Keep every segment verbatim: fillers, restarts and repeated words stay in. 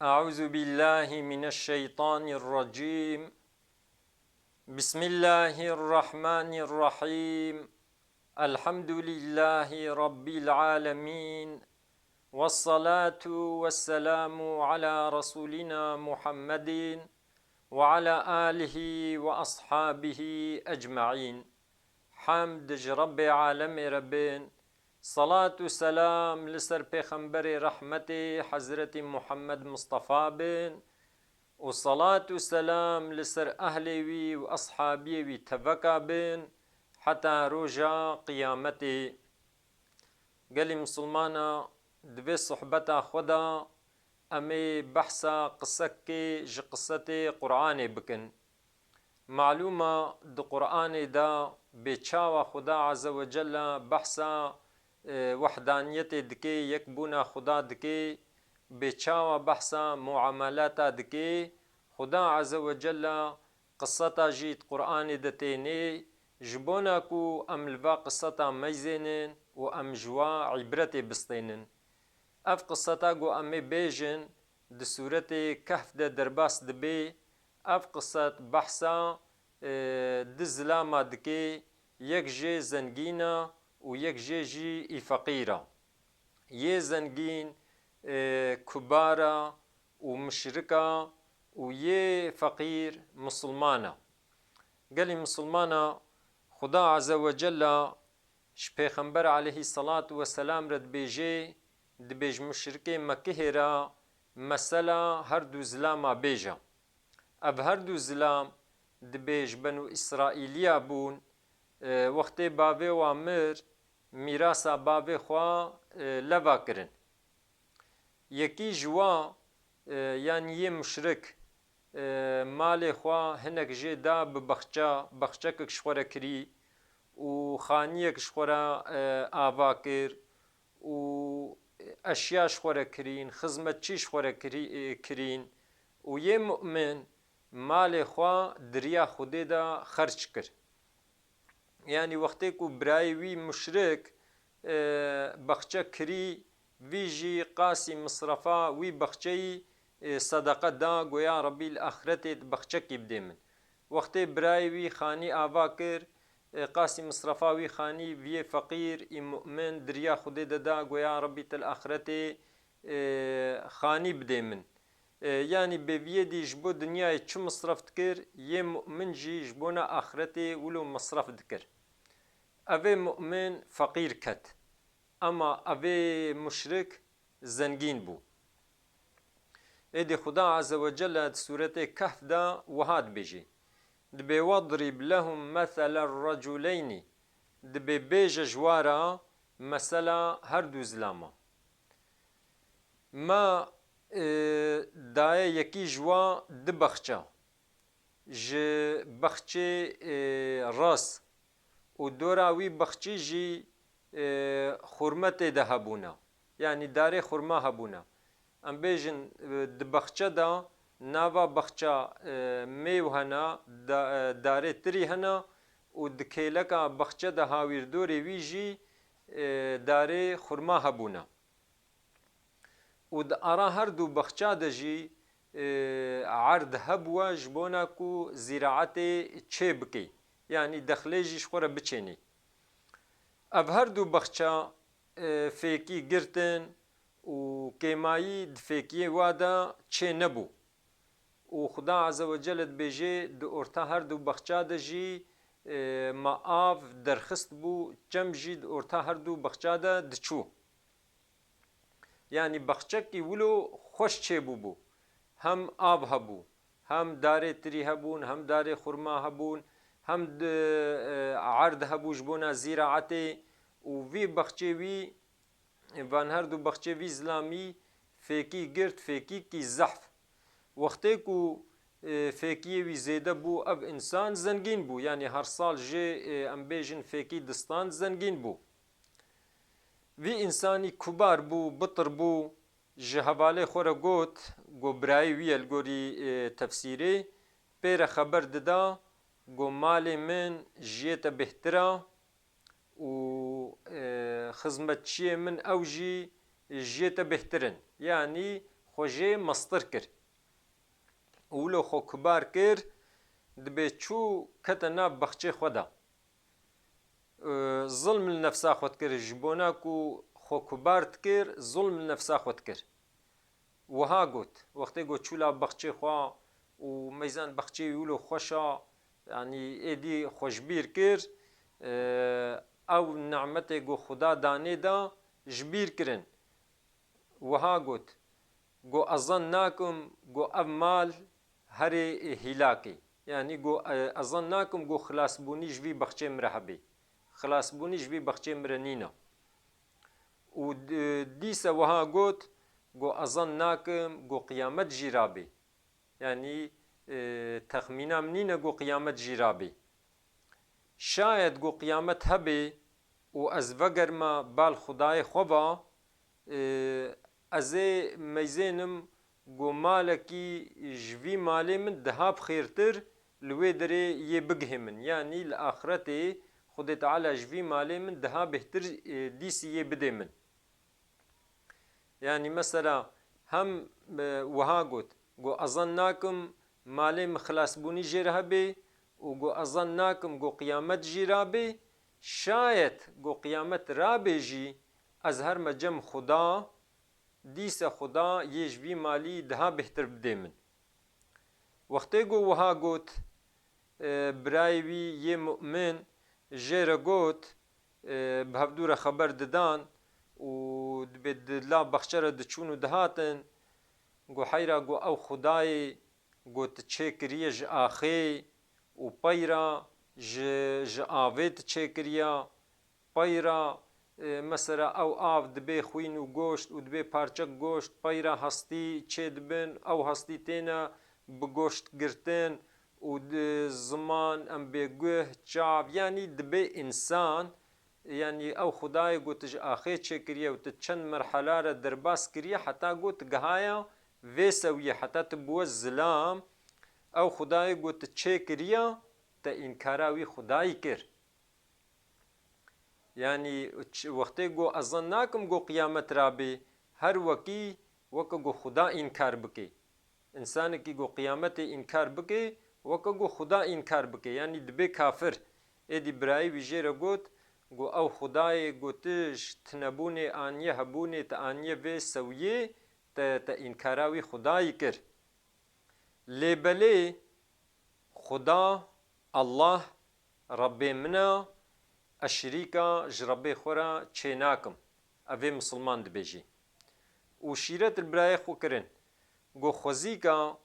أعوذ بالله من الشيطان الرجيم. بسم الله الرحمن الرحيم. الحمد لله رب العالمين. والصلاة والسلام على رسولنا محمد وعلى آله وأصحابه أجمعين. Hemd ji Rebbê alemê re bin. Salat û selam li ser Pêxemberê rehmetê Hezretî Muhammed Mustafa bin û salat û selam li ser ehlê wî û eshabiyê wî teveka bin heta roja qiyametê. Gelî misilmana, di vê sohbeta xwe de em ê behsa qisekê ji qisetê Qur'anê bikin. Malûm e, di Qur'anê de bê çawa Xuda Azze ve Celle behsa, e, wehdaniyetê dike, yekbûna Xuda dike, bê çawa behsa muamelata dike, Xuda Azze ve Celle qiseta jî di Qur'anê de tênê, ji bona ku em li va qiseta meyzênin û em ji wa îbretê bistênin. Ev qiseta ku em ê bêjin, di sûretê Kehf de derbas dibe, ev qiset behsa, e, du zilama dike, yek jê zengîn e û yek jê jî î feqîr e. Yê zengîn, e, kubar e û muşrik e û yê feqîr misilman e. Gelî misilmana, Xuda Azze ve Celle ji Pêxember aleyhî selat ve selam re dibêje, dibê ji muşrikê Mekihê re mesela her du zilama bêje. Ev her du zilam dibê ji Benû Îsraîliya bûn, e, wextê bavê wan mir, mîrasa bavê xwe, e, leva kirin. Yekî ji wa, e, yan yê muşrik, e, malê xwe hinek jê da bi baxça, baxçekek ji xwe re kirî û xaniyek ji xwe re, e, ava kir û eşya ji xwe re kirîn, xizmetçî ji xwe re kirî-, e, kirîn û yê mu'min malê xwe di riya Xwedê de xerc kir. Yanî wextê ku birayê wî muşrik, e, baxçe kirî, vî jî qasî misrefa wî baxçeyî, e, sedeqe da, go ya Rebî li axretê di baxçekî bidê min. Wextê birayê wî xanî ava kir, e, qasî misrefa wî xanî viyê feqîr, î mu'min di riya Xwedê de da, go ya Rebî te li axretê, e, xanî bidê min. E, yanî bêviyê dî ji bo dinyayê çi misref dikir, yê mu'min jî ji bona axretê wilo misref dikir. Evê mu'min feqîr ket. Ema evê muşrik zengîn bû. Êdî Xuda Azze ve Celle di sûretê Kehf de wiha dibêje. Dibê وَاضْرِبْ لَهُمْ مَثَلَ الرَّجُلَيْنِ. Dibê bêje ji wa re mesela her du zilama. Me, e, daye yekî ji wa du baxça. Ji baxçê, e, rast û dora wî baxçî jî, e, xurme tê de hebûna. Yanî darê xurma hebûna. Em bêjin, e, di baxçe de nava baxça, e, mêw hena, da-, e, darê tirî hena û di kêleka baxçe de hawîrdorê wî jî, e, darê xurma hebûna. Û di ara her du baxça de jî, e, erd hebûwe ji bona ku zîraetê çê bike. Yanî dexlê jî ji xwe re biçênê. Ev her du baxça, e, fêkî girtin û kêmayî di fêkiyê wa de çê nebû. Û Xuda Azze ve Celle dibêje, di orta her du baxça de jî, e, me av derxist bû, çem jî di orta her du baxça de diçû. Yanî baxçekî wilo xweş çêbûbû. Hem av hebû, hem darê tirî hebûn, hem darê xurma hebûn, hem di, e, erd hebû ji bona zîraetê û vî baxçê wî, van her du baxçê vî zilamî fêkî girt, fêkîkî zehf. Wextê ku, e, fêkiyê wî zêde bû, ev însan zengîn bû. Yanî her sal jê, e, em bêjin fêkî distand zengîn bû. Vî însanî kubar bû, bitir bû, ji hevalê xwe re got, got birayê wî ye li gorî, e, tefsîrê, pê re xeber dida, got malê min ji yê te bêhtir e û, e, xizmetçiyê min ew jî ji yê te bêhtir in. Yanî xwe jê mestir kir. Û wilo xwe kubar kir, dibê çû kete nav bexçê xwe de. Ee, zilm li nefsa xwe dikir, ji bona ku xwe kubar dikir, zilm li nefsa xwe dikir. Wiha got, wextê ku çû la bexçê xwe û meyzan bexçê wî wilo xweş a, yanî êdî xwe ji bîr kir, ee, ew nimetê ku Xuda danê de ji bîr kirin. Wiha got, got, "Ez zan nakim, got, ev mal herê hîlakê." Yanî got, "E, ez zan nakim, got, xilasbûnî ji vî bexçê min re hebê. Xilasbûnî ji vî bexçê min re nîne." Û di-, dîse wiha got, got, "Ez zan nakim, got, qiyamet jî rabê." Yanî, e, texmîna min nîne ku qiyamet jî rabê. Şayet ku qiyamet hebê û ez vegerma bal Xwedayê xwe va, e, ez ê meyzênim ku malekî ji vî malê min diha bi xêrtir li wê derê yê bigihê min. Yanî li axretê Xwedê Teala ji vî malê min diha bêhtir, e, dîsî yê bidê min. Yanî mesela hem, e, wiha got, got, "Ez zan nakim malê min xilasbûnî jê re hebê û got, ez zan nakim got qiyamet jî rabê. Şayet got qiyamet rabê jî ez herme cem Xuda, dîse Xuda yê ji vî malî diha bêhtir bidê min." Wextê ku wiha got, e, birayê wî yê mu'min jê re got, e, bi hevdû re xeber didan û dibê di la bexçe re diçûn û dihatin, got, "Heyra, got, ew Xwedayê, got, tu çêkiriye ji axê û peyra ji, ji avê tu çêkiriya." Peyra, e, mesela ew av dibê xwîn û goşt û dibê parçek goşt, peyra hestî çêdibin, ew hestî têne bi goşt girtin û di ziman, em bê guh, çav, yanî dibê însan, yanî ew Xwedayê got tu ji axê çêkiriye û tu çend merhela re derbas kiriye, heta got tu gihaya vê sewiyê, heta tu bûwe zilam, ew Xwedayê got tu çêkiriye, te înkara wî Xwedayî kir. Yanî ç-, wextê ku ez zan nakim ku qiyamet rabê, her wekî weke ku Xuda înkar bike. Însanekî ku qiyametê înkar bike, weke ku Xuda înkar bike. Yanî dibe kafir. Êdî birayê wî jê re got, ku ew Xudayê ku tu ji tinebûnê aniye hebûnê, tu aniye vê sewiyê, te, te înkara wî Xudayî kir. Lê belê Xuda, Allah, Rebbê min e, ez şirîka ji Rebbê xwe re çê nakim. Ev ê misilman dibêjî. Û şîret li birayê xwe kirin. Got, xwezîka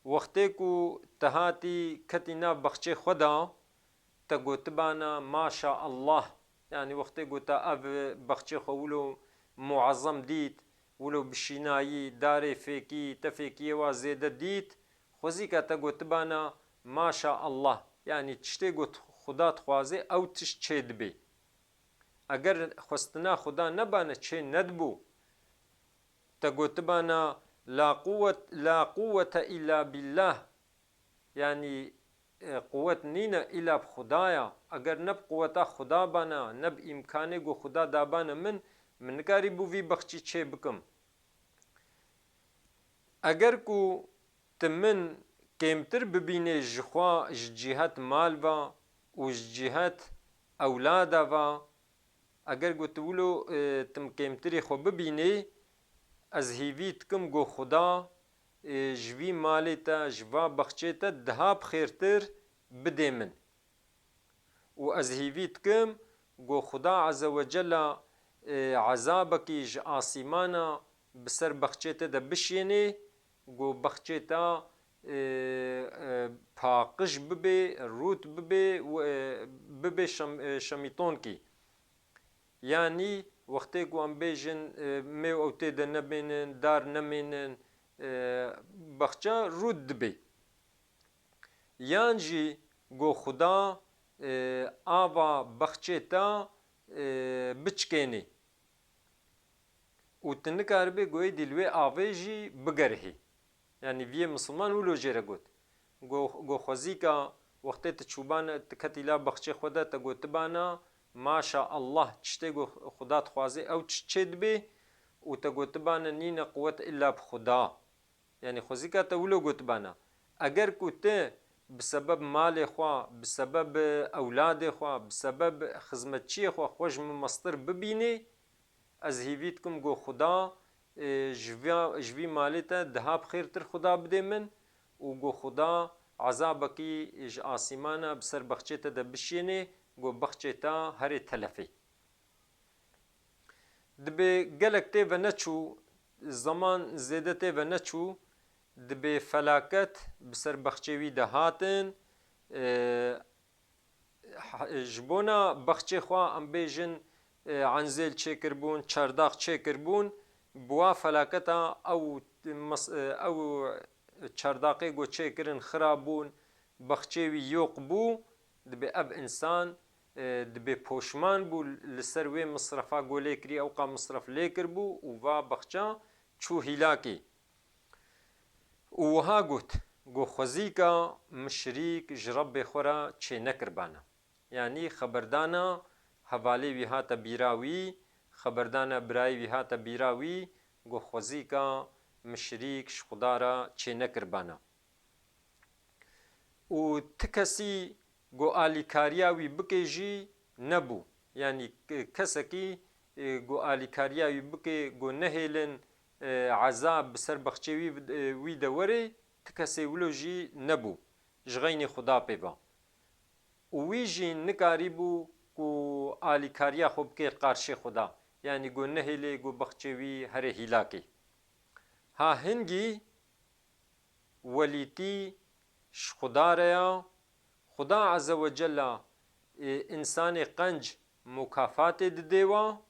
wextê ku te hatî ketî nav bexçê xwe de, te gotibana, "Maşa Allah." Yanî wextê ku te ev bexçê xwe wilo muezem dît, wilo bi şînayî, darê fêkî, te fêkiyê wa zêde dît, xwezîka te gotibana, "Maşa Allah." Yanî tiştê ku Xuda dixwaze, ew tişt çê dibê. Eger xwestina Xuda nebane, çê nedibû. Te gotibana, "La quwwet, la quwwete illa billah." Yanî, e, quwwet nîne îla bi Xudaya. Eger ne bi quwweta Xuda bana, ne bi îmkanê ku Xuda dabane min, min nikarîbû vî bexçî çê bikim. Eger ku tu min kêmtir bibînê ji xwe, ji cîhet mal ve û ji cîhet ewlada ve, eger ku tu wilo, e, tu min kêmtirî xwe bibînê, ez hîvî dikim ku Xuda, e, ji vî malê te, ji va bexçê te diha bi xêrtir bidê min. Û ez hîvî dikim ku Xuda Azze ve Cella, e, ezabekî ji asîmana bi ser bexçê te de bişênê, ku bexçê te, e, e, paqij bibe, rût bibe û, e, bibe şem-, e, şemîtonkî. Yanî wextê ku em bêjin, e, mêw ew tê de nemênin, dar nemênin, e, bexçe rût dibe. Yan jî ku Xuda, e, ava bexçê te, e, biçikênê. Û tu nikaribê ku êdî li wê avê jî bigerihî. Yanî viyê misilman wilo jê re got. Go, go xwezîka wextê tu çûbane, tu ketî la bexçê xwe de, te gotibana, "Maşa Allah, tiştê ku Xuda dixwaze, ew tişt çê dibê." û te gotibane nîne quwet illa bi Xuda. Yanî xwezîka te wilo gotibana. Eger ku te bi sebeb malê xwe, bi sebeb ewladê xwe, bi sebeb xizmetçiyê xwe xwe ji min mestir bibînî, ez hîvî dikim ku Xuda, e, ji vî, ji vî malê te daha bi xêrtir Xuda bidê min û ku Xuda ezabekî ji asîmana bi ser bexçê te de bişînê, ku bexçê te herê telefê. Dibê gelek tê ve neçû, zeman zêde tê ve neçû, dibê felaket bi ser bexçê wî de hatin, e, ha-, ji bona bexçê xwe em bêjin, e, enzêl çêkirbûn, çardax çêkirbûn, bi wa felaketa ew mes-, e, ew çardaqê ku çêkirin xirab bûn, bexçê wî yoq bû, dibê ev însan, e, dibê poşman bû li ser wê misrefa ku lê kirî, ewqa misref lê kiribû û va bexça çû hîlakê. Û wiha got, got, xwezîka min şirîk ji Rebbê xwe re çênekirbana. Yanî xeberdana hevalê wî hate bîra wî, xeberdana birayê wî hate bîra wî, got, xwezîka min şirîk ji Xuda re çênekirbana. Û ti kesî ku alîkariya wî bike jî nebû. Yanî ke-, kesekî, e, ku alîkariya wî bike, ku nehêlin, e, ezab bi ser bexçê wî, e, wî de were, ti kesê wilo jî nebû. Ji xeynî Xuda pê ve. Û wî jî nikarîbû ku alîkariya xwe bike qarşê Xuda. Yanî ku nehêlê ku bexçê wî herê hîlakê. Ha hingî welîtî ji Xuda re ya. Xuda Azze ve Cella, e, însanê qenc mukafatê didê wa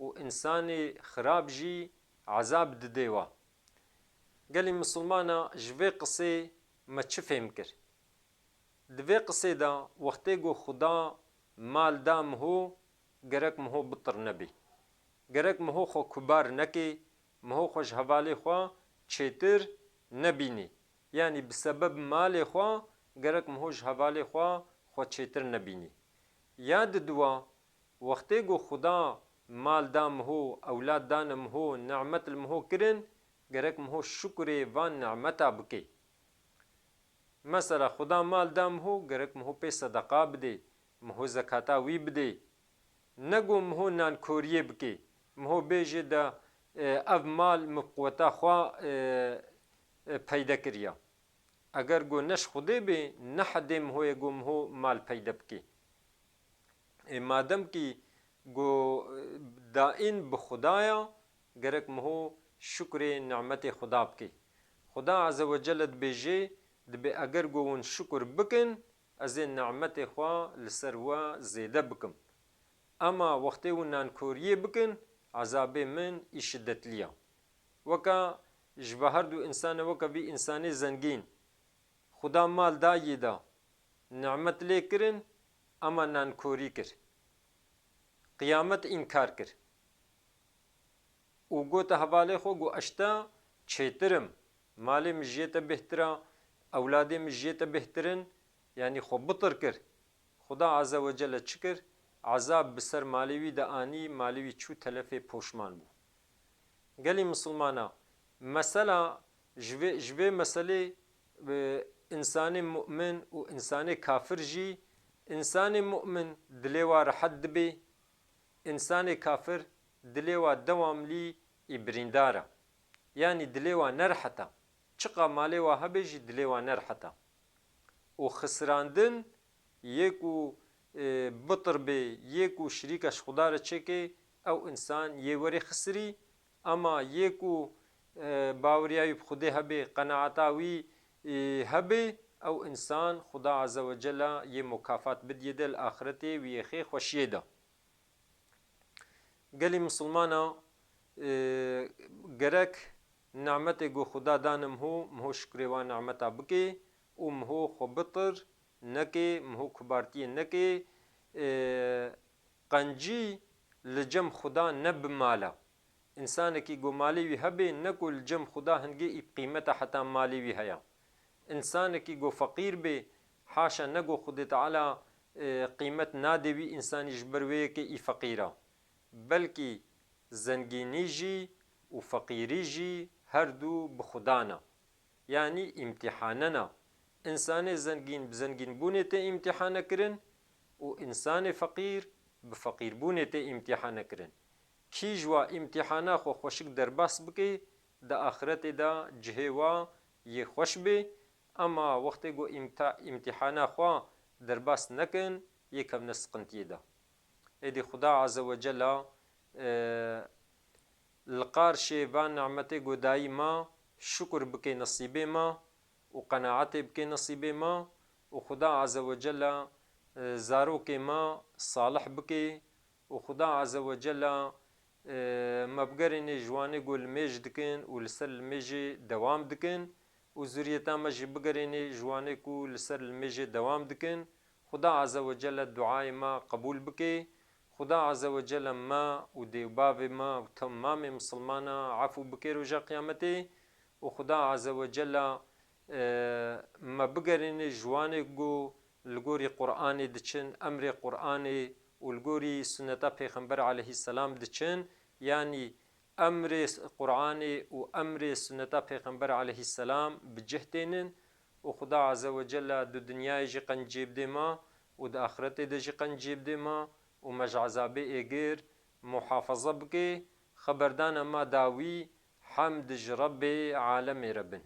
û însanê xirab jî ezab didê wa. Gelî misilmana ji vê qisê me çi fêm kir? Di vê qisê de wextê ku Xuda mal da miho, gerek miho bitir nebê. Gerek miho xwe kubar neke, miho xwe ji hevalê xwe çêtir nebînî. Yanî bi sebeb malê xwe gerek miho ji hevalê xwe xwe çêtir nebînî. Ya diduwa, wextê ku Xuda mal da miho, ewlad dane miho, nimet li miho kirin, gerek miho şukurê van nimeta bike. Mesela Xuda mal da miho, gerek miho pê sedeqa bidê, miho zekata wî bidê. Ne ku miho nankoriyê bikê, miho bêjê de, e, ev mal min bi quweta xwe, e, e, peyde kiriya. Eger ku ne ji Xwedê bê, ne hedê miho ye ku miho mal peyde bikê. Ê madem kî ku, e, daîn bi Xuda ya, gerek miho şukurê nimetê Xuda bikê. Xuda Azze ve Celle dibêje, dibê eger ku hûn şukur bikin, ez ê nimetê xwe li ser we zêde bikim. Ema wextê hûn nankoriyê bikin, ezabê min î şiddetlî ya. Weke ji ve her du însane, weke vî însanê zengîn, Xuda mal dayî da, nimet lê kirin, ema nankorî kir. Qiyamet înkar kir. Û gote hevalê xwe, got, ez ji te çêtir im. Malê min ji yê te bêhtir a, ewladê min ji yê te bêhtir in, yanî xwe bitir kir. Xuda Azze ve Celle çi kir? Ezab bi ser malê wî de anî, malê wî çû telefê, poşman bû. Gelî misilmana, mesela ji vê, ji vê meselê, e, însanê mu'min û însanê kafir jî, însanê mu'min dilê wa rehet dibe, însanê kafir dilê wa dewamlî î birîndar e. Yanî dilê wa nerehet e. Çiqa malê wa hebe jî dilê wa nerehet e. Û xisirandin yê ku, e, bitir bê, yê ku şirîka ji Xuda re çêke, ew însan yê werê xisirî, ema yê ku, e, baweriya wî bi Xwedê hebe, qenaeta wî, e, hebe, ew însan Xuda Azze ve Celle yê mukafat bidiyê de li axretê wî yê xê xweşiyê de. Gelî misilmana, e, gerek nimetê ku Xuda dane miho, miho şukurê wan nimeta bike û miho xwe bitir neke, miho kubartiyê neke. E, qencî li cem Xuda ne bi mal e. Însanekî ku malê wî hebe, ne ku li cem Xuda hingê î bi qîmet e heta malê wî heye. Însanekî ku feqîr be, haşa ne ku Xwedê Teala, e, qîmet nade wî însanî ji ber wê yekê î feqîr e. Belkî zengînî jî û feqîrî jî her du bi Xuda ne. Yanî îmtîhane ne. Însanê zengîn bi zengînbûnê tê îmtîhane kirin û însanê feqîr bi feqîrbûnê tê îmtîhane kirin. Kî ji wa îmtîhana xwe xweşik derbas bike, di axretê de cihê wa yê xweş bê, ema wextê ku îmta-, îmtîhana xwe derbas nekin, yê kevne siqintiyê de. Êdî Xuda Azze ve Cella, e, li qarşê van nimetê ku dayî ma, şukur bike nesîbê ma û qenaetê bike nesîbê ma û Xuda Azze ve Cella, e, zarokê ma salih bike û Xuda Azze ve Cella, e, me bigerênê ji wanê ku limêj dikin û li ser limêjê dewam dikin û zuriyeta me jî bigerênê ji wanê ku li ser limêjê dewam dikin. Xuda Azze ve Celle duayê me qebûl bike. Xuda Azze ve Celle me û dê û bavê me û temamê misilmana efû bike roja qiyametê û Xuda Azze ve Celle, e, me bigerîne ji wanê ku li gorî Qur'anê diçin, emrê Qur'anê û li gorî sunneta Pêxember aleyhisselam diçin, yanî emrê Qur'anê û emrê sunneta Pêxember aleyhisselam bi cih tênin û Xuda Azze ve Celle di dinyayê jî qencê bidê me û di axiretê de jî qencê bidê me û me ji ezabê êgir muhafaza bike. Xeberdana me dawî, hemd ji Rebbê alemê re bin.